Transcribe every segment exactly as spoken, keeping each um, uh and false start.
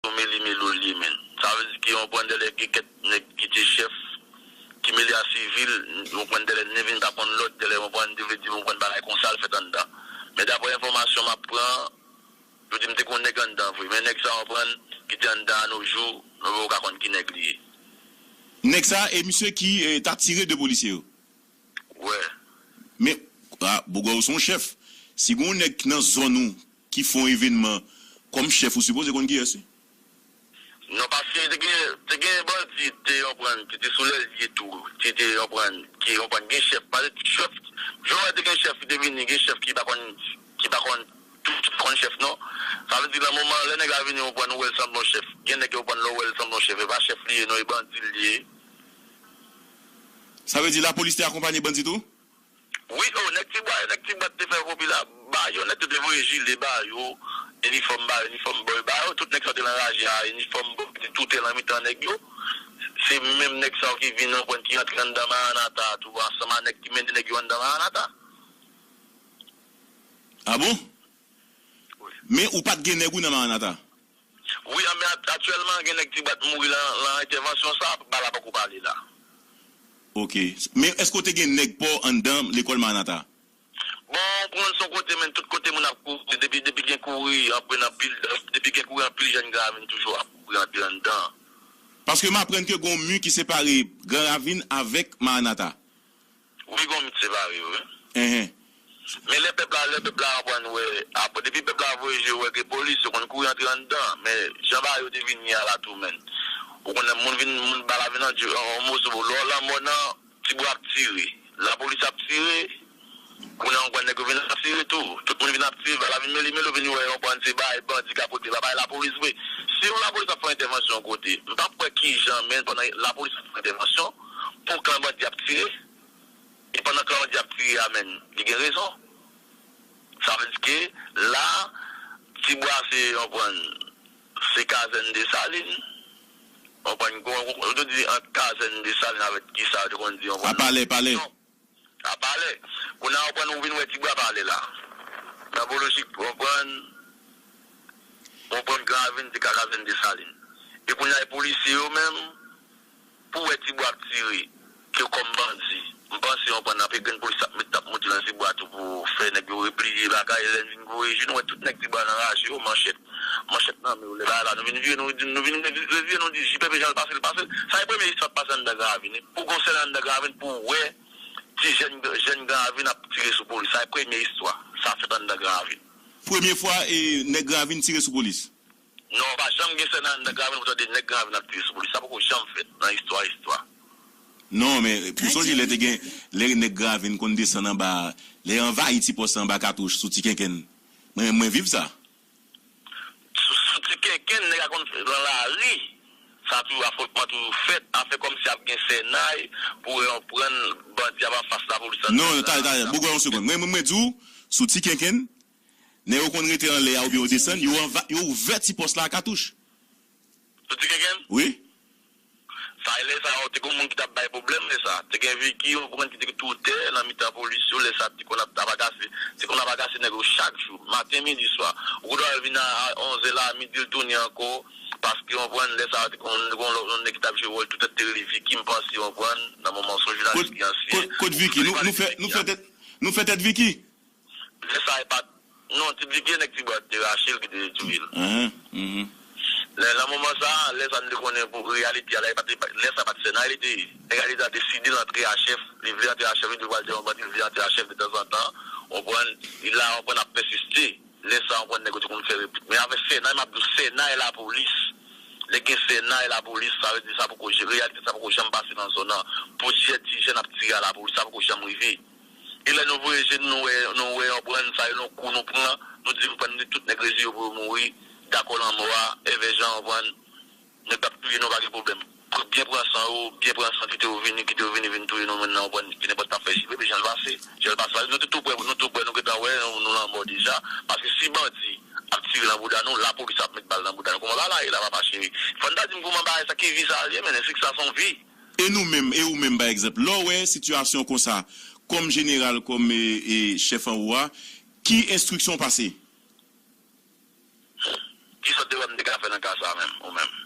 Yon meli melo l ye, menn. Sa vle di ke yon pran dèlè gen kèk nèg ki te chèf, ki mele a sivil, yon pran dèlè n vin pa konn lòt, dèlè yon pran te vle di yon pran bagay konsa l fèt anndan. Men daprè enfòmasyon m ap pran, yo di m te gen yon nèg anndan vre. Men nèg sa yon pran ki te anndan a no jou, nou poko ka konn ki nèg li ye. Nèg sa e misye ki eh, ta tire de polisye yo. Wè. Men, ah, bougwa ou se yon chèf. Si gen yon nèg nan zòn ou ki fè yon evènman kòm chèf ou sipoze konn kiyès li. Non, paske te gen, te gen bandi te yon pran, ki te sou lèl li tou, ki te yon pran, ki yon pran gen chèf, pa de chèf, jan wè te gen chèf ki te vini, gen chèf ki pa konn, ki pa konn, tout konn chèf non. Sa vle di nan moman lè nèg la vini yon pran ou wè l sanble yon chèf. Gen nèg yo pran lè w wè l sanble yon chèf, e pa chèf li ye non, e bandi li ye. Sa vle di lapolis te akonpanye bandi tou? Wi, o, nèg Tibwa yo, nèg Tibwa te fè kopi la, ba yo, nèg yo te voye jile ba yo, inifòm ba yo, inifòm ba yo, ba yo, tout nèg sa te nan raje a, inifòm ba yo, te toute nan mitan nèg yo. Se menm nèg sa yo ki vin nan pwen ki antre anndan Maranata a tou, ansanm a nèg ki mennen nèg yo anndan Maranata. Ah bon? Men ou pa t gen nèg ou nan Maranata? Wi, men aktyèlman gen nèg Tibwa t mouri lan, lan entèvansyon sa, ba la poko pale la. Ok. Men èske w te gen nèg pa w anndan lekòl Maranata? Bon, pran son kote, men tout kote moun ap kouri, depi, depi gen kouri, anpil, anpil, depi gen kouri, anpil jèn Gran Ravin toujou ap kouri antre anndan. Paske m aprann ke gen yon mi ki separe Gran Ravin avèk Maranata. Wi, gon mit separe yo, wi. Enhen. Men lè pèp la, lè pèp la aprann wè, apre, depi pèp la voye je wè gen polis, yo konn kouri antre anndan. Men jan bagay yo te vin ye a la tou, menn. Ou konnen moun vin, moun bal la vin an, an moso, lè w lanmò nan, tibwa ap tire. Lapolis ap tire. Kounye a, ou konn nèg yo vin ap tire tou. Tout moun vin ap tire, bal la vin meli meli, ou vin wè, ou konprann se bagay bandi ka pote, pa bagay lapolis vre. Si yon lapolis ap fè entèvansyon yon kote, m p ap kwè kijan, men pandan lapolis ap fè entèvansyon, pou klan bandi ap tire, e pandan klan bandi ap tire a, menn, li gen rezon. Sa vle di ke la, Tibwa se, ou konprann, se kazèn Desalin. Ou konprann, yo di ant kazèn Desalin avèk kisa yo te konn di, ou konprann. A palè, palè. A palè. Kounye a, ou konprann, ou vin wè Tibwa palè la. Nan bolojik, ou konprann, ou konprann Gran Ravin te ka kazèn Desalin. E kounye a, e polisye yo menm, pou wè Tibwa ap tire, ke kòm bandi. M panse, ou konprann, apre grenn polis ap met, ap moute nan Tibwa tou pou fè nèg yo repliye lakay, lè n vin voye je, nou wè tout nèg Tibwa nan raje yo, manchèt, manchèt nan men yo, lè bagay la, nou vin vire, nou, nou vin revire, nou di, J P P jan l pase, l pase. Sa e premye istwa k pase anndan Gran Ravin, wi. Pou gon sènay anndan Gran Ravin, pou wè ti jèn, jèn Gran Ravin ap tire sou polis. Sa e premye istwa. Sa fèt anndan Gran Ravin. Premye fwa e nèg Gran Ravin tire sou polis? Non, pa janm gen sènay anndan Gran Ravin pou tande nèg Gran Ravin ap tire sou polis. Sa poko janm fèt nan istwa, istwa. Non, men pou sonje lè te gen, lè nèg Gran Ravin konn desann anba, lè anvayi ti pòs la anba katouch sou ti kenkenn. Mwen, mwen viv sa. Sou, sou ti kenkenn, nèg la konn fè nan lari. Sa toujou afwontman toujou fèt. Afè kòmsi ap gen sènay pou wè yon pran bandi ap anfas lapolis anndan. Non, talè, talè, bougwa yon segonn. Mwen, mwen, mwen di w, sou ti kenkenn, nèg yo konn rete anlè a oubyen yo desann, yo anva, yo ouvè ti pòs la a katouch. Sou ti kenkenn? Wi. Sa e lè sa yo te gen moun ki t ap bay pwoblèm lè sa. Te gen Vicky, yon pran ki te tou tè nan mitan polis yo, lè sa te konn ap tabakase, te konn ap agase nèg yo chak jou, maten, midi, swa. Ou konnen l vin a onzè la, midi l tounen ankò, paske yon pran lè sa te konn, te konn yon nèg ki t ap jwe wòl tou tèt te rele Vicky, m panse yon pran nan moman son jounalis ki ansyen. Kot, kot Vicky? Nou, nou fè, nou fè tèt, nou fè tèt Vicky? Lè sa e pa t, non, ti Vicky nèg Tibwa te rache l ki te detwi l. Enhen, mhm. Lè, nan moman sa, lè sa nou te konnen pou reyalite a, lè sa pa t sènay li te ye. Nèg la deja deside l antre a chèf, li vle antre a chèf, li te pral te yon bandi, li vle antre a chèf detanzantan, ou konprann, li la, ou konprann, ap pèsiste. Lè sa, ou konprann, nèg yo te konn fè replik. Men avèk sènay, m ap di w, sènay lapolis. Lè gen sènay lapolis, sa vle di sa poko, reyalite sa poko janm pase nan zòn nan. Plizyè ti jèn ap tire a lapolis, sa poko janm rive. E lè nou voye je n, nou wè, nou wè yon pran sa, e yon kou nou pran, nou di, nou pran, nou di tout nèg rezi yo pou yo mouri, dakò lanmò a, èvè jan yon pran, nèg k ap touye nou pa gen pwoblèm. Byen pran san yo, byen pran san, kite yo vini, kite yo vini, vin touye nou, menm nan yon pran, ki nenpòt k ap fè J P P, jan l pase, jan l pase, nou te tou prè, nou tou prè, nou gentan wè, nou, nou lanmò deja, paske si bandi ap tire nan bouda nou, lapolis ap met bal nan bouda nou, kòman bagay la ye la, papa cheri? Fò n ta di m kòman bagay sa, ki vi sa l ye, men, èske sa se yon vi? E nou menm, e ou menm, pa egzanp, lè w wè sitiyasyon konsa, kòm jeneral, kòm, e, e, chèf anwo a, ki enstriksyon w pase? Kisa w te wè m te ka fè nan ka sa a menm, ou menm?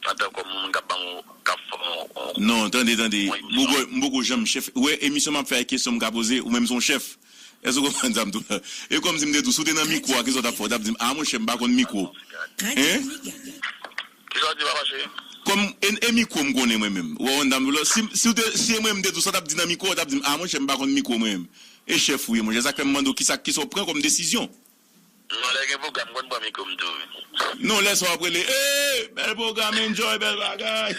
Antan kòm moun k ap ban m, k ap fè m yon, yon, Non, tande, tande. Yon emisyon. Bougoy, m poko janm chèf. Ou wè, emisyon m ap fè ak kesyon m ka poze, ou menm se yon chèf. Èske w konprann sa m di w la? E kòmsi m te di w, si w te nan mikwo a, kisa w t ap fè? W t ap di m, "A, monchè, m pa konn mikwo." Hein? Kisa w di, papa cheri? Kòm e, e mikwo m konnen mwen menm. Ou wè, w konn sa m di w la? Si, si w te, si e mwen m te di w, sa w t ap di nan mikwo a, w t ap di m, "A, monchè, m pa konn mikwo mwen menm." E chèf ou ye, monchè. Sa k fè m mande w kisa, kisa w pran kòm desizyon. Non, lè gen pwogram, m konn pran mikwo m tou, wi. Non, lè sa w ap rele, "Ee, bèl pwogram, enjoy, bèl bagay."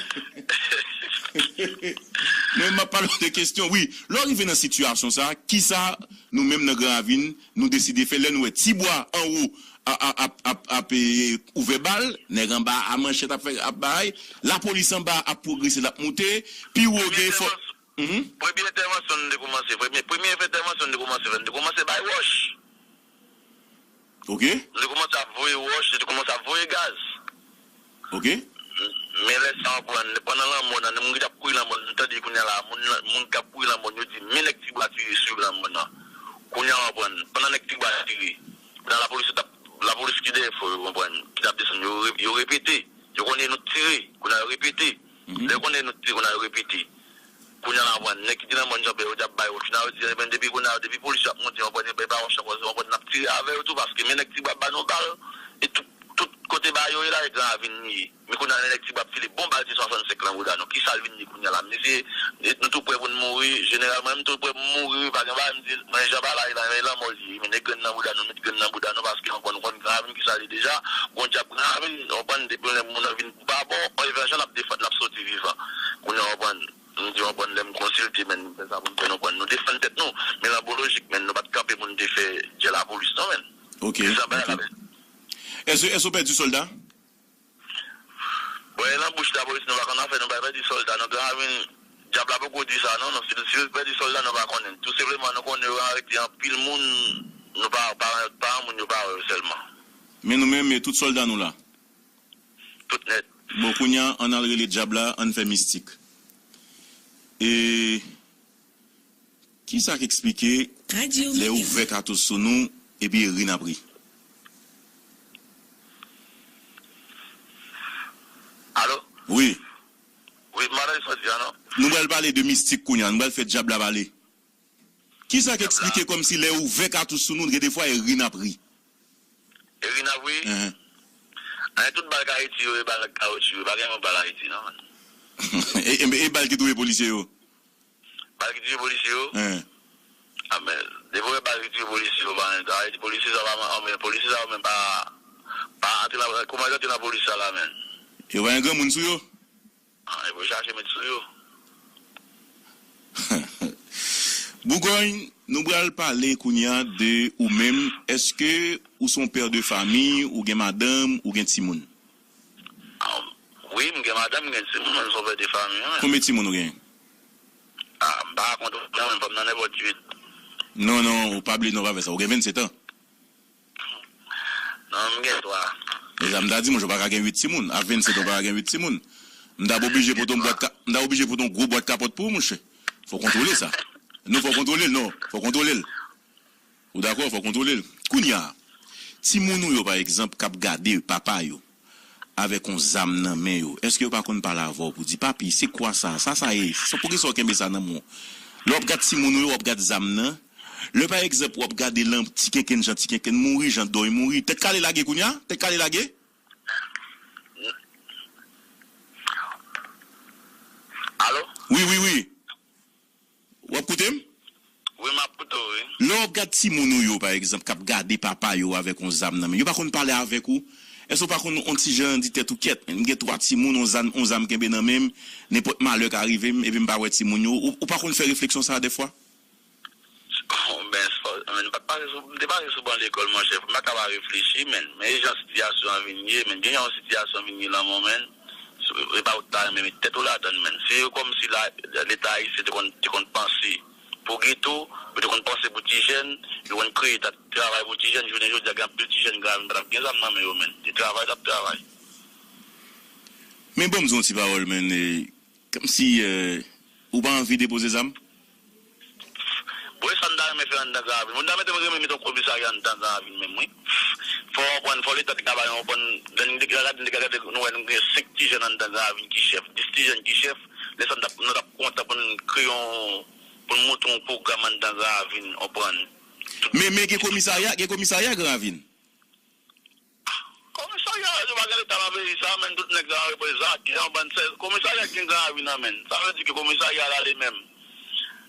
Men m ap pale w de kesyon, wi. Lè w rive nan sitiyasyon sa a, kisa nou menm nan Gran Ravin, nou deside fè lè nou wè Tibwa anwo a, a, ap, ap, ap, e, ouvè bal, nèg anba a manchèt ap fè, ap bay, lapolis anba ap pwogrese, l ap moute, pi wo gen fò. Mhm. Premye entèvansyon nou te kòmanse, premye, premye entèvansyon nou te kòmanse fè, nou te kòmanse bay wòch. Ok. Nou te kòmanse ap voye wòch, nou te kòmanse ap voye gaz. Ok. Men lè sa w konprann, pandan lanmòn nan, moun ki t ap kouri lanmòn, nou tande kounye a la, moun, moun k ap kouri lanmòn, yo di, men nèg Tibwa tire sou yo lanmòn nan. Kounye a w konprann, pandan nèg Tibwa tire, kounye a lapolis yo t ap, lapolis ki dèyè fò yo, konprann, ki t ap desann, yo re-, yo repete. Yo konnen nou tire, kounye a yo repete. Mhm. Lè yo konnen nou tire, kounye a yo repete. Kounye a la, w konprann, nèg ki te nan mòn Janpyè yo, yo t ap bay wòch. Kounye a yo di, ebyen, depi kounye a, depi polis yo ap monte, w konprann, e pa wòch ankò, w konprann, n ap tire avè yo tou, paske men nèg Tibwa ba nou bal, e tout, tout kote ba yo ye la, e Gran Ravin li ye. Men kounye a, nèg Tibwa ap file bon bal T swasannsenk lan bouda nou. Kisa l vin ye kounye a la? Mesye, e nou tou prè pou n mouri. Jeneral, mwen, m tou prè pou m mouri, wi, pa gen bagay, m di, mwen, jan bagay la, e lanmò l ye. Men nèg grenn nan bouda nou, met grenn nan bouda nou, paske, w konprann, nou konn Gran Ravin kisa l ye deja. Gon dyab Gran Ravin, w konprann, depi yon moun vin pou pa bon, on evanjèl ap defann, l ap soti vivan. Kounye a, w konprann, m di, w konprann, lè m konsilte, men, m fè sa pou m fè, nou konprann, nou defann tèt nou, men lanbolojik, men, nou pa t kanpe pou n te fè djè lapolis, non, men. Ok, ok. Èske, èske w pèdi sòlda? Bon, e nan bouch lapolis, nou pa konn afè, nou pa pèdi sòlda, non, Gran Ravin, dyab la poko di sa, non, non, si, si yo pèdi sòlda, nou pa konnen. Tou senpleman, nou konnen yo arete anpil moun, nou pa, pa, pa yon moun, yo pa wè yo sèlman. Men nou menm, e tout sòlda nou la? Tout nèt. Bon, kounye a, ann al rele dyab la, ann fè mistik. E kisa k eksplike lè ouvè katouch sou nou, epi e ri n ap ri? Alo? Wi. Wi, m pa tande sa w di a, non. Nou pral pale de mistik kounye a, nou pral fè dyab la pale. Kisa k eksplike kòmsi lè ouvè katouch sou nou, gen defwa e ri n ap ri? E ri n ap ri? Enhen. Anyen, tout bal k Ayiti yo, e bal kawoutchou, yo pa gen yon bal Ayiti, non, man. E, e, e bal ki touye polisye yo? Bal ki touye polisye yo? Enhen. A, men, depi w wè bal ki touye polisye yo, pa, Ayiti, polisye sa pa, a, men, polisye sa yo menm pa, pa antre nan, kòman yo antre nan polis sa la, men? Yo pa gen granmoun sou yo? Ah, yo pou chache met sou yo. Bougòy, nou pral pale kounye a de ou menm. Èske ou se yon pè de fami, ou gen madanm, ou gen timoun? Ah, wi, m gen madanm, m gen timoun, mwen se yon pè de fami, wi. Konbyen timoun ou gen? Ah, m pa rakonte w non, men fò m nan nenpòt uit. Non, non, ou pa bliye non, pa fè sa. Ou gen vennset an. Non, m gen twa. E sa m ta di, monchè, ou pa ka gen uit timoun. A vennset an, ou pa ka gen uit timoun. M t ap oblije pote yon bwat ka-, m t ap oblije pote yon gwo bwat kapòt pou ou, monchè. Fò w kontwole sa. Non, fò w kontwole l, non. Fò w kontwole l. Ou dakò? Fò w kontwole l. Kounye a, timoun ou yo, pa egzanp, k ap gade papa yo avèk yon zam nan men yo, èske yo pa konn pale avè w pou di, "Papi, se kwa sa? Sa, sa ye? Sa, poukisa w kenbe sa nan men w?" Lè w ap gad timoun ou yo, w ap gad zam nan. Lè, pa egzanp, w ap gade lan ti kenkenn, jan ti kenkenn mouri, jan dòy mouri. Tèt kale lage kounye a? Tèt kale lage? Alo? Wi, wi, wi. W ap koute m? Wi, m ap koute w, wi. Lè w ap gad timoun ou yo, pa egzanp, k ap gade papa yo avèk yon zam nan men, yo pa konn pale avèk ou? Èske w pa konn yon ti jan di tèt ou, "Kyèt, men, m gen twa timoun, yon zam, yon zam kenbe nan men m, nenpòt malè ka rive m, epi m pa wè timoun yo"? Ou, ou pa konn fè refleksyon sa a dèfwa? Bon, ben, men, m pa t pase sou, m te pase sou ban lekòl, monchè, m pa ka pa reflechi, men, men e jan sitiyasyon an vin ye, men, gen yon sitiyasyon vin ye lanmò, men, e pa ou ta renmen met tèt ou ladann, men. Se yo kòmsi la, Leta ayisyen te konn, te konn panse pou geto, yo te konn panse pou ti jèn, yo konn kreye dat travay pou ti jèn, jounen jodi a, gen anpil ti jèn Gran Ravin pa t ap gen zam nan men yo, men. Se travay t ap travay. Men ban m di w yon ti pawòl, men, e, kòmsi, e, ou pa anvi depoze zam? Bon, e sa m ta renmen fè anndan Gran Ravin. Moun ta mete m renmen met yon komisarya anndan Gran Ravin menm, wi. Fò w konprann, fò Leta te ka ba yo, w konprann, lè n te ka gade, n te ka gade, nou wè nou gen senk ti jèn anndan Gran Ravin ki chèf, dis ti jèn ki chèf, lè sa n t ap, nou t ap kontan pou n kreye yon, pou n monte yon pwogram anndan Gran Ravin, w konprann. Men, men gen komisarya, gen komisarya Gran Ravin. Komisarya, yo pa gen Leta nan peyi sa, men tout nèg sa yo reprezante, yon bann sèl komisarya ki gen Gran Ravin nan men. Sa vle di ke komisarya la li menm,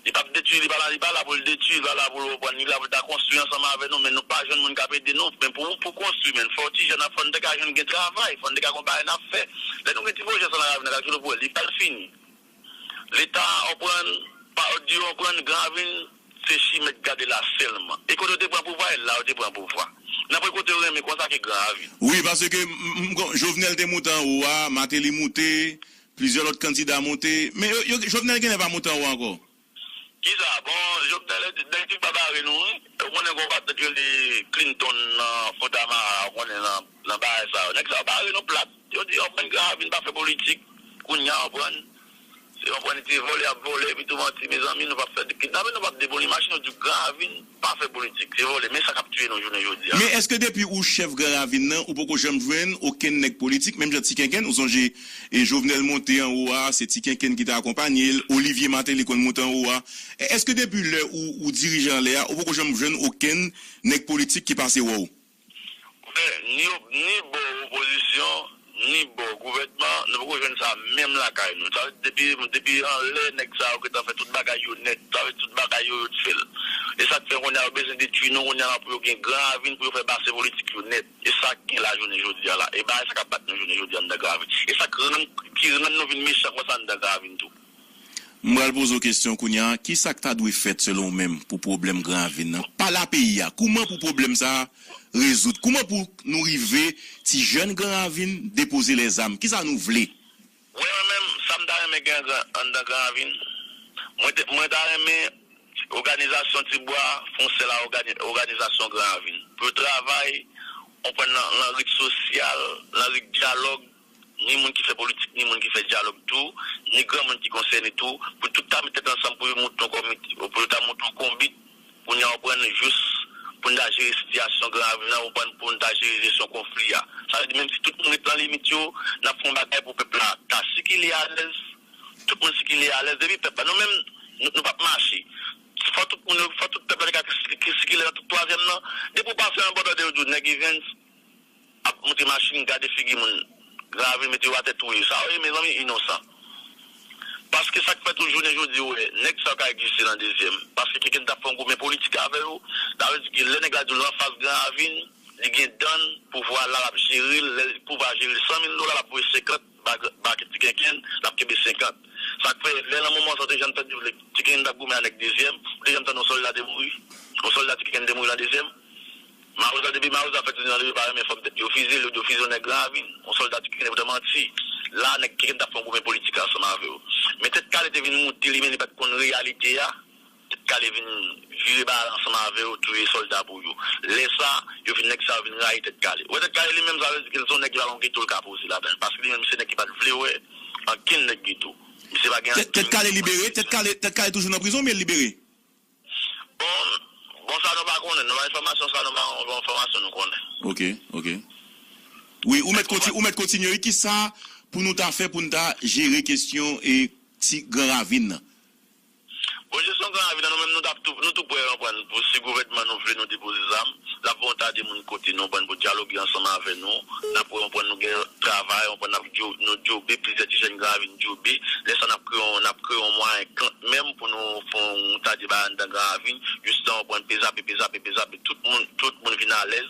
li p ap detwi, li pa la, li pa la pou l detwi, li pa la pou l reprann, li la pou l ta konstwi ansanm avè nou, men nou pa jwenn moun k ap ede nou. Men pou, pou konstwi, men fò ti jèn ap, fò n te ka jwenn gen travay, fò n te ka gon bagay n ap fè. Lè nou gen ti pwojè sa nan Gran Ravin nan, kalkile pou wè, li pral fini. Leta, w konprann, pa di w konprann, Gran Ravin, se chimè k gade la sèlman. E kote yo te pran pouvwa, e la yo te pran pouvwa. N ap wè kote yo renmen konsa ke Gran Ravin. Wi, paske m, m, m, Jovenel te moute anwo a, Martelly moute, plizyè lòt kandida moute. Men yo, yo, Jovenel genlè pa moute anwo ankò. Kisa? Bon, Jovenel, nèg ki pa bare nou, wi. Ou konnen gen yon patat yo rele Clinton nan Fontamara, ou konnen nan, nan bagay sa yo. Nèg sa yo bare nou plat. Yo di, w konprann, Gran Ravin pa fè politik. Kounye a, w konprann. Se yon pwen nèg ki vole, ap vole, epi tou manti, mezanmi, nou p ap fè kidnape, nou p ap depone machin, nou di Gran Ravin pa fè politik, se vole, men sa k ap tiye nou jounen jodi a. Men èske depi ou chèf Gran Ravin nan, ou poko janm jwenn okenn nèg politik, menm jan Ti Kenkenn, ou sonje, e Jovenel monte anwo a, se Ti Kenkenn ki te akonpanye l, Olivier Martelly konn monte anwo a. E, èske depi lè ou, ou dirije anlè a, ou poko janm jwenn okenn nèg politik ki pase wè w? Oubyen ni, ni bò opozisyon, ni bò gouvènman, nou poko jwenn sa menm lakay nou. Sa vle di depi, depi anlè nèg sa yo gentan fè tout bagay yo nèt. Sa vle di tout bagay yo, yo t fè l. E sa k fè kounye a yo bezwen detwi nou, kounye a la pou yo gen Gran Ravin, pou yo fè pase politik yo nèt. E sa k gen la jounen jodi a la. E bagay sa k ap bat nou jounen jodi a anndan Gran Ravin. E sa k rann, ki rann nou vin mechan konsa anndan Gran Ravin tou. M pral poze w kesyon kounye a, kisa k ta dwe fèt selon w menm pou pwoblèm Gran Ravin nan? Pale a peyi a, kouman pou pwoblèm sa a rezoud? Kouman pou nou rive ti jèn Gran Ravin depoze lèzam? Kisa nou vle? Mwen, mwen menm, sa m ta renmen gen gran, anndan Gran Ravin, mwen te, mwen ta renmen òganizasyon Tibwa fè yon sèl ògani-, òganizasyon Gran Ravin. Pou yo travay, w konprann, nan, nan rit sosyal, nan rit dyalòg, ni moun ki fè politik, ni moun ki fè dyalòg tou, ni granmoun ki konsène tou, pou tout ta met tèt ansanm pou yo monte yon kòmite, pou yo ta monte yon konbit, pou n konprann jis, pou n ta jere sitiyasyon Gran Ravin nan, konprann, pou n ta jere jesyon konfli a. Sa vle di, menm si tout moun ret nan limit yo, n ap fè yon bagay pou pèp la ta sikile alèz, tout moun sikile alèz, depi pèp la, nou menm, nou, nou p ap mache. Fò tout moun yo, fò tout pèp la te ka ki sikile nan tout twazyèm nan, depi w pase anba bò de yo di w nèg Evens, ap monte machin, gade figi moun, Gran Ravin mete yo atè touye. Sa yo ye, mezanmi, inosan. Paske sa k fè tou jounen jodi, ou wè, nèg sa yo ka egziste nan dezyèm. Paske Kenkenn t ap fè yon goumen politik avè yo, sa vle di ke lè nèg la di w l anfas Gran Ravin, li gen dan l, pouvwa la, l ap jere l, lè pouvwa jere l san mil dola, l ap voye senkant ba, ba Ti Kenkenn, l ap kenbe senkant. Sa k fè, lè nan moman sa, ou te janm tande Ti Kenkenn t ap goumen a nèg dezyèm, ou te janm tande yon sòlda te mouri, yon sòlda Ti Kenkenn te mouri nan dezyèm? Mawozo, depi Mawozo ap fè ti nèg yo pa renmen fòm tèt yo fize l, yo di yo fize yon nèg Gran Ravin. Yon sòlda Ti Kenkenn te manti. La, nèg Kenkenn t ap fè yon goumen politik ansanm avè yo. Men Tèt Kale te vin moute li, men li pa t konn reyalite a. Tèt Kale vin vire bagay la ansanm avè yo, touye sòlda pou yo. Lè sa, yo vin, nèg sa yo vin rayi Tèt Kale. Wè, Tèt Kale li menm, sa vle di ke l se yon nèg ki pa gen geto l ka poze ladan l. Paske li menm, se nèg ki pa t vle wè ankenn nèg geto. Misye pa gen Tèt, Tèt Kale libere, Tèt Kale, Tèt Kale toujou nan prizon, oubyen l libere? Bon, bon, sa nou pa konnen. Nou pa enfòmasyon sa, nou pa yon enfòmasyon nou konnen. Ok, ok. Wi, ou mèt konti-, ou mèt kontinye. Wi, kisa pou nou ta fè pou n ta jere kesyon e ti Gran Ravin nan? Bon, jesyon Gran Ravin nan, nou menm nou t ap tou, nou tou prè, konprann, pou si gouvènman nou vle nou depoze zam, l ap voye yon ta de moun kote nou, konprann, pou dyaloge ansanm avè nou. N ap wè, konprann, nou gen travay, konprann, n ap djo-, nou djobe, plizyè ti jèn Gran Ravin djobe. Lè sa, n ap kreye yon, n ap kreye yon mwayen kanmenm pou nou fè yon ta de bagay anndan Gran Ravin. Jistan, konprann, pezape, pezape, pezape. Tout moun, tout moun vin alèz.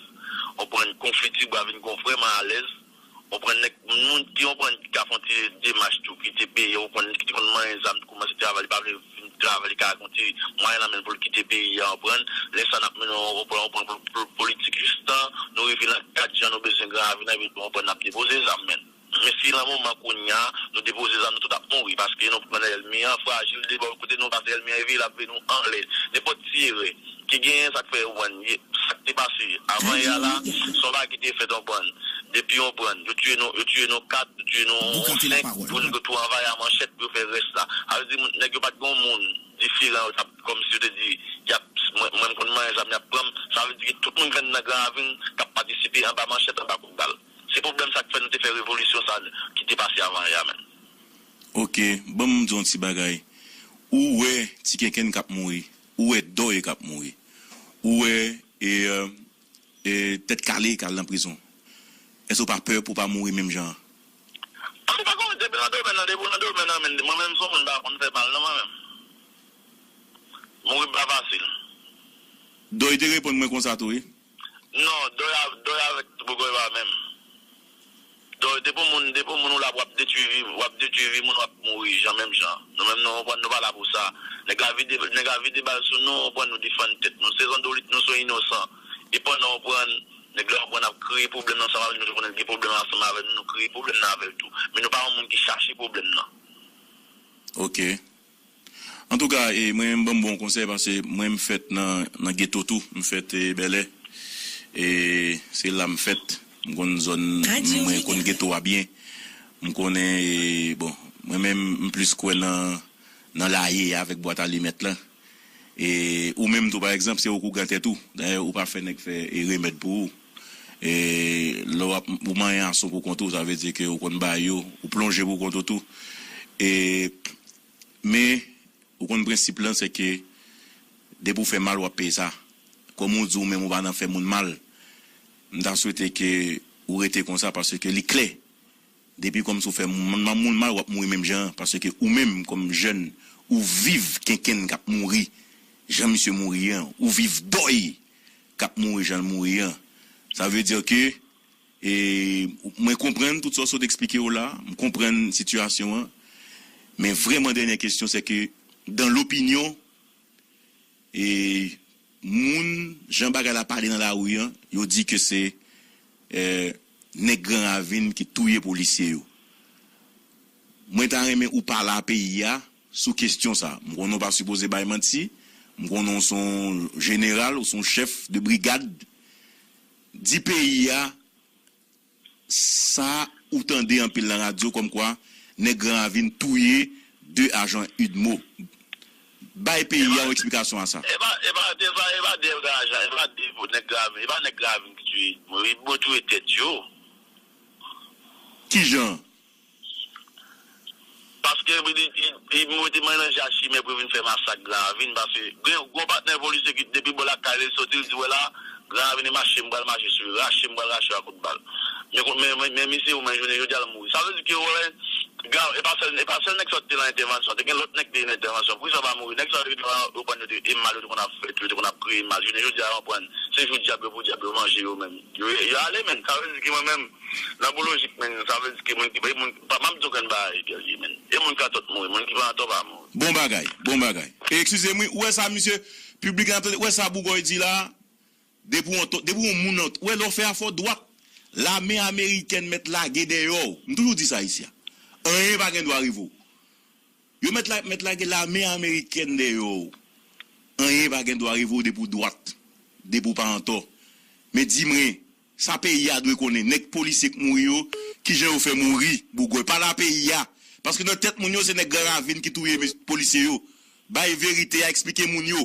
Konprann, konfli Tibwa vin gon vrèman alèz. Konprann, nèg, moun ki, konprann, ki ka fè yon ti demach tou, kite peyi, konprann, ki te konn manyen zam, kòmanse travay, li pa vle vin travay, li ka gen yon ti mwayen nan men l pou l kite peyi a, konprann. Lè sa, n ap mennen yon, konprann, konprann, pou, pou, politik jistan nou rive nan kad jan nou bezwen Gran Ravin nan, epi, konprann, n ap depoze zam, men. Men si nan moman kounye a, nou depoze zam, nou tout ap mouri, paske nou konn ènmi an frajil, de bò kote nou pase ènmi an, epi l ap veye nou anlè. Nenpòt ti erè ki genyen, sa k fè, konprann, ye, sa k te pase avan yè a la, se yon bagay ki te fèt, konprann. Depi, konprann, yo tiye nou, yo tiye nou kat, yo tiye nou senk, pou nou tou anvayi a manchèt, pou yo fè rès la. Sa vle di, moun, nèg yo pa t gen yon moun diferan, yo t ap, kòmsi yo te di, y ap, mwen, mwen, m konn manyen zam, y ap pran m. Sa vle di ke tout moun k anndan Gran Ravin k ap patisipe Ti pi anba manchèt, anba kout bal. Se pwoblèm sa k fè nou te fè revolisyon sa ki te pase avan yè a menm. Ok, ban m di w yon ti bagay. Ou wè ti kenkenn k ap mouri. Ou wè dòy k ap mouri. Ou wè e, e, tèt kale k al nan prizon. Èske w pa pè pou w pa mouri menm jan an? An tou ka, depi nan domèn nan, depi w nan domèn nan, men mwen menm se yon moun m pa konn fè mal non mwen menm. Mouri pa fasil. Dòy te reponn mwen konsa tou wi. Non, dòy a, dòy avèk bougòy pa menm. Dòy, depi w moun, depi w moun ou la w ap detwi vi, w ap detwi vi moun, w ap mouri jan menm jan. Nou menm nou konprann nou pa la pou sa. Nèg la vide, nèg la vide bal sou nou, ou konprann nou defann tèt nou. Se zandolit nou, se inosan. E pandan ou pran, nèg la ou pran ap kreye pwoblèm ansanm avè nou, nou konnen gen pwoblèm ansanm avè nou, nou kreye pwoblèm nan avè l tou. Men nou pa yon moun ki chache pwoblèm nan. Ok. Antouka, e, mwen menm ban m bon konsèy, paske mwen m fèt nan, nan geto tou, m fèt, e, Bèlè. E, se la m fèt. M konn zòn, mwen konn geto a byen. M konnen, e, bon, mwen menm m plis kwè nan, nan laye avèk bwat alimèt lan. E ou menm tou, pa egzanp, se ou k ougan tèt ou. Dayè, ou pa fè nèg fè, e, remèd pou ou. E lè w ap, ou manyen ason pou kont ou, sa vle di ke ou konn bay yo, ou plonje pou kont ou tou. E, men, ou konn prensip lan, se ke depi w fè mal, w ap peye sa. Kòm ou di ou menm, ou pa nan fè moun mal, m ta swete ke ou rete konsa, paske li klè. Depi kòmsi w fè moun, moun mal, w ap mouri menm jan an, paske ou menm, kòm jèn, ou viv kenkenn k ap mouri, jan misye mouri an, ou viv dòy k ap mouri jan l mouri an. Sa vle di ke, e, mwen konprann tout sa w sot eksplike yo la, m konprann sitiyasyon an, men vrèman dènyè kesyon, se ke, dans l'opinion, e, moun, jan bagay la pale nan lari an, yo di ke se, e, nèg Gran Ravin ki touye polisye yo. Mwen ta renmen ou pale a peyi a sou kesyon sa. M konnen w pa sipoze bay manti. M konnen w se yon jeneral, ou se yon chèf de brigad. Di peyi a sa ou tande anpil nan radyo kòmkwa nèg Gran Ravin touye de ajan UDMO. Bay peyi a yon eksplikasyon a sa. E pa, e pa de, e pa, e pa de ajan, e pa de nèg Gran Ravin, e pa nèg Gran Ravin ki touye UDMO, UDMO touye tèt yo. Kijan? Paske li, li, li, li mete manje a chimè pou vin fè masak Gran Ravin, paske gen yon gwo patnè polisye ki depi bò lakay li soti, li di, "Wè la, Gran Ravin e mache, m pral mache sou li, rache, m pral rache a kout bal." Men, men, men, men misye, men jounen jodi a, l mouri. Sa vle di ke, wè, Gra-, e pa sèl, e pa sèl nèg sa yo te nan entèvansyon, te gen lòt nèg te nan entèvansyon. Poukisa yo pa mouri? Nèg sa yo te, yo konn yo te, e mal yo te konn ap fè tou, yo te konn ap kreye mal. Jounen jodi a, yo konprann. Se jou dyab yo pou dyab yo manje yo menm. Yo, yo ale, men. Sa vle di ke mwen menm, nan bon lojik, men, sa vle di ke moun ki, e moun, pa, m ap di w grenn bagay, Guerrier, men. E moun ki atò t mouri, moun ki pa atò pa mouri. Bon bagay, bon bagay. E, eskize m, wi, ou wè sa, misye, piblik la, ou wè sa Bougòy di la, depi w, depi w moun, ou wè lè w fè afè w dwat, lame amerikèn mèt lage dèyè w. M toujou di sa isi a. Anyen pa gen dwa rive w. Yo mèt la, mèt lage lame amerikèn dèyè w. Anyen pa gen dwa rive w depi w dwat, depi w pa antò. Men di mwen, sa peyi a dwe konnen, nèg polisye k mouri yo, kijan yo fè mouri, Bougòy? Pale a peyi a. Paske nan tèt moun yo, se nèg Gran Ravin ki touye mes-, polisye yo. Bay verite a, eksplike moun yo.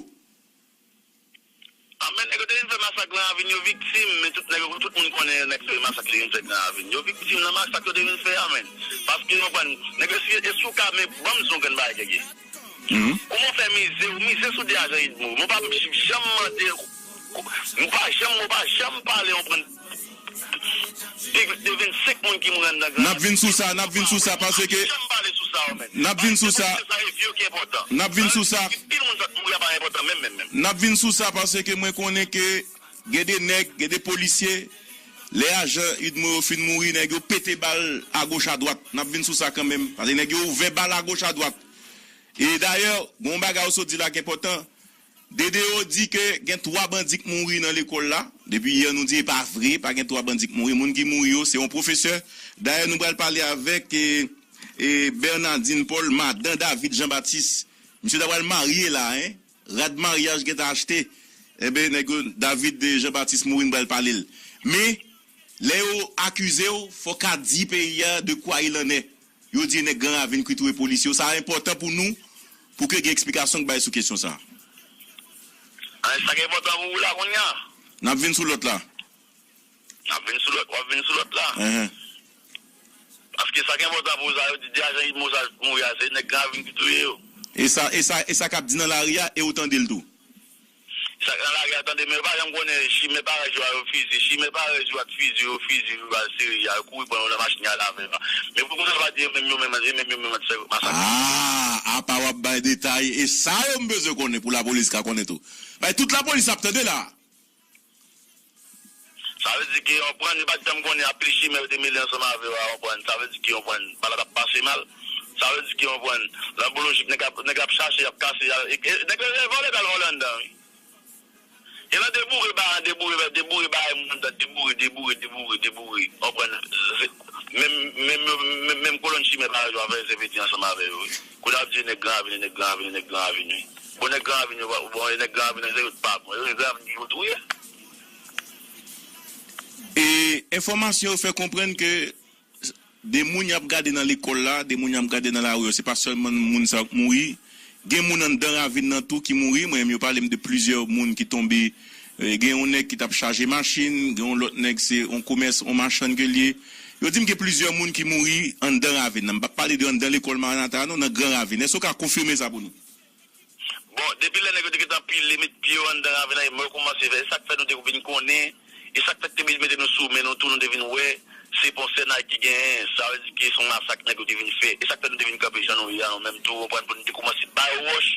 A, men nèg yo te vin fè masak Gran Ravin, yo viktim, men tout nèg yo, tout moun konnen nèg se masak li vin fè Gran Ravin. Yo viktim nan masak yo te vin fè a, men. Paske yo pran, nèg yo si, e si w ka, men ban m di w yon grenn bagay, Guerrier. Kòman w fè mize, w mize sou de ajan UDMO? Mwen pa janm mande, mwen pa janm, mwen pa janm pale yon pran plis de vennsenk moun ki mouri anndan Gran Ravin. N ap vin sou sa, n ap vin sou sa, paske n ap vin sou sa. N ap vin sou sa. Pil moun sot mouri a pa enpòtan menm, menm, menm. N ap vin sou sa, paske mwen konnen ke gen de nèg, gen de polisye, lè ajan UDMO yo fin mouri, nèg yo pete bal agoch adwat. N ap vin sou sa kanmenm, paske nèg yo ouvè bal agoch adwat. E dayè, gen yon bagay ou sot di la ki enpòtan. Dede yo di ke gen twa bandi k mouri nan lekòl la. Depi yè nou di e pa vre, pa gen twa bandi k mouri. Moun ki mouri yo, se yon pwofesè. Dayè, nou pral pale avèk, e, e, Bernardine Paul, madan David Jean Baptiste. Misye ta pral marye la, en. Rad maryaj gentan achte. Enben, nèg yo, David Jean Baptiste mouri, nou pral pale l. Men, lè yo akize w, fò w ka di peyi a de quoi il en est. Yo di e nèg Gran Ravin ki touye polisye yo. Sa enpòtan pou nou, pou ke gen eksplikasyon k bay sou kesyon sa a. A, sa ki enpòtan pou ou la kounye a? N ap vin sou lòt la. N ap vin sou lòt, w ap vin sou lòt la. Enhen. Paske sa ki enpòtan pou sa, yo di de ajan UDMOSA mouri a, se nèg Gran Ravin ki touye yo. E sa, e sa, e sa k ap di nan lari a, e ou tande l tou? Sa k nan lari a, tande, men yo pa janm konnen chimè parèy yo a, yo fizi, chimè parèy yo a, fizi, yo fizi, yo al sere, yo al kouri pran yo nan machin, y al avè yo. Men pou konsa, yo pa di e menm yo menm, e menm yo menm k fè masak. Ah, apa w ap bay detay, e sa yo m bezwen konnen pou lapolis ka konnen tou. Bay tout lapolis ap tande la. Sa vle di ke, w konprann, li pa t janm konnen anpil chimè yo te mele ansanm avè yo a, w konprann. Sa vle di ke, w konprann, bagay la t ap pase mal. Sa vle di ke, w konprann, nan bolojik, nèg ap, nèg ap chache, y ap kase, y a, e, e, nèg yo vòlè, t al vòlè anndan, wi. E nan deboure ba, deboure, deboure ba, moun anndan, deboure, deboure, deboure, deboure. W konprann, se, menm, menm, menm, menm kolòn chimè pa yo a fè se pete ansanm avè yo, wi. Kounye a ap di nèg Gran Ravin, nèg Gran Ravin, nèg Gran Ravin, wi. Bon, nèg Gran Ravin yo pa, bon, e nèg Gran Ravin yo, se yo t pa bon. E nèg Gran Ravin ki pou touye. E enfòmasyon yo fè konprann ke de moun y ap gade nan lekòl la, de moun y ap gade nan lari yo, se pa sèlman moun sa yo k mouri. Gen moun anndan ravin nan tou ki mouri. Mwen menm, yo pale m de plizyè moun ki tonbe. E, gen yon nèg ki t ap chaje machin, gen yon lòt nèg, se yon komès, yon machann ke l ye. Yo di m gen plizyè moun ki mouri anndan ravin nan. M p ap pale de anndan lekòl Maranata a non, nan Gran Ravin. Èske w ka konfime sa pou nou? Bon, depi lè nèg yo te gentan pile, met pye yo anndan ravin nan, e mò yo kòmanse fè. E sa k fè nou te vin konnen, e sa k fè te vin mete nou sou men nou tou, nou te vin wè, se pon sènay ki genyen, sa vle di ke se yon masak nèg yo te vin fè. E sa k fè nou te vin kanpe jan nou ye a, nou menm tou, w konprann, pou nou te kòmanse ba yo wòch,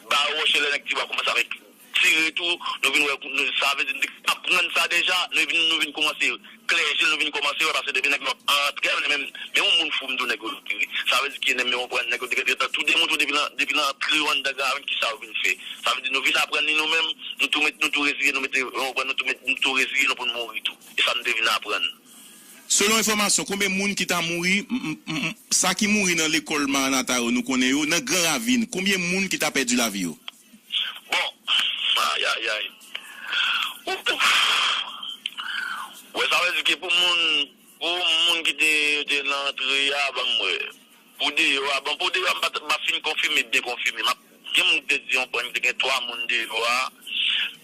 ba yo wòch, e lè nèg Tibwa kòmanse avèk tire tou, nou vin wè, nou, sa vle di, nou te aprann sa deja, nou vin, nou vin kòmanse klè je, nou vin kòmanse wè, paske depi nèg yo ap antre, men, men yon moun fou m di w nèg yo tire. Sa vle di ki nèg yo pran, nèg yo te gentan tou demontre depi nan, depi nan antre yo anndan Gran Ravin, kisa yo vin fè. Sa vle di nou vin aprann li nou menm, nou tou met, nou tou reziye, nou mete, nou pran, nou tou met, nou tou reziye nou pou n mouri tou. E sa nou te vin aprann. Selon enfòmasyon, konbyen moun ki ta mouri, m, m, m, sa ki mouri nan lekòl Maranata yo, nou konnen yo, nan Gran Ravin, konbyen moun ki ta pèdi lavi yo? Bon, ayayay. Ouf. Wè, sa vle di ke pou moun, pou moun ki te, te nan antre a, ban m wè. Pou deyò a, bon, pou deyò a, m pa t, m pa fin konfime, byen konfime. M ap, gen moun ki te di yon pwen, te gen twa moun deyò a.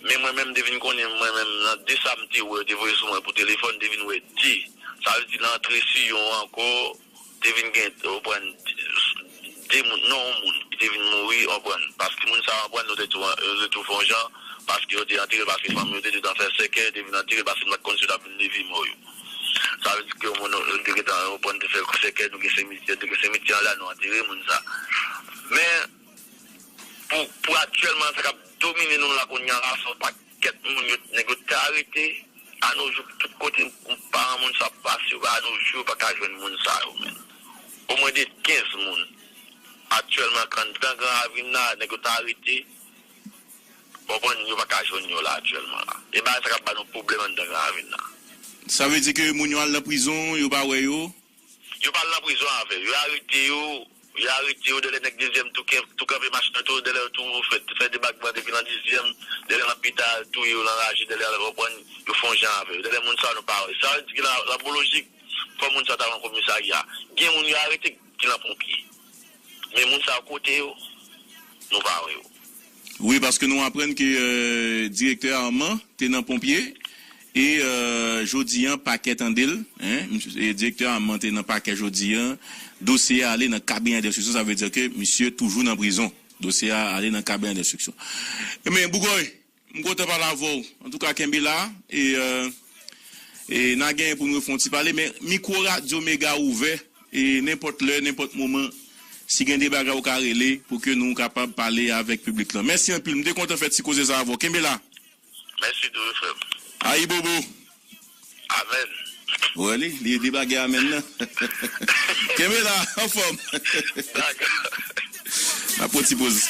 Men mwen menm, m te vin konnen, mwen menm, nan de sa m te wè, yo te voye sou mwen pou telefòn, m te vin wè de. Sa vle di, nan antre Siyon ankò, te vin gen, w konprann, de moun, non, yon moun ki te vin mouri, w konprann. Paske moun sa yo, w konprann, yo te tou, yo te tou fè yon jan, paske yo te antere l, paske fanmi yo te gentan fè sèkèy, yo te vin antere l, paske nou pa t konn si yo t ap vin leve mò yo. Sa vle di ke yon moun, yo te gentan, w konprann, te fè sèkèy, nou gen simityè, te gen simityè anlè a, nou antere moun sa. Men, pou, pou aktyèlman, sa k ap domine nou la kounye a la, se yon pakèt moun yo, nèg yo te arete, a no jou, tout kote paran moun sa ap pase yo, a no jou, yo pa ka jwenn moun sa yo, menm. Omwen de kenz moun. Aktyèlman, anndan Gran Ravin nan, nèg yo te arete, w konprann, yo pa ka jwenn yo la, aktyèlman la. E bagay sa k ap ba nou pwoblèm anndan Gran Ravin nan. Sa vle di ke moun yo al nan prizon, yo pa wè yo? Yo pa al nan prizon avè yo. Yo arete yo, yo arete yo, dèlè nèg dezyèm tou, tou kanpe machin nan tou, dèlè yo tou fè, fè debakman depi nan dezyèm, dèlè nan pita, touye yo nan raje, dèlè, w konprann, yo fè yon jan avè yo. Dèlè moun sa yo nou pa wè. Sa vle di ke nan, nan bolojik, fò moun sa yo ta nan komisarya. Gen moun yo arete ki nan ponpye. Men moun sa yo kote yo, nou pa wè yo. Wi, paske nou aprann ke, euh, direktè Armand te nan ponpye e, euh, jodi an, pakè tande l, en, misye, e direktè Armand te nan pakè jodi an, dosye a ale nan kabinè denstriksyon, sa vle di ke misye toujou nan prizon. Dosye a ale nan kabinè denstriksyon. Men, Bougòy, m kontan pale avè w. Antouka, kenbe la, e, euh, e n a genyen pou nou fè yon ti pale, men mikwo Radyo Mega ouvè, e nenpòt lè, nenpòt moman, si gen de bagay ou ka rele pou ke nou kapab pale avèk piblik lan. Mèsi anpil, m te kontan fè ti koze sa avè w. Kenbe la. Mèsi tou, wi, frè m. Ayibobo. Amèn. Wè li, li debagè amèn nan. Kenbe la, anfòm. Dakò. N ap pran ti poz.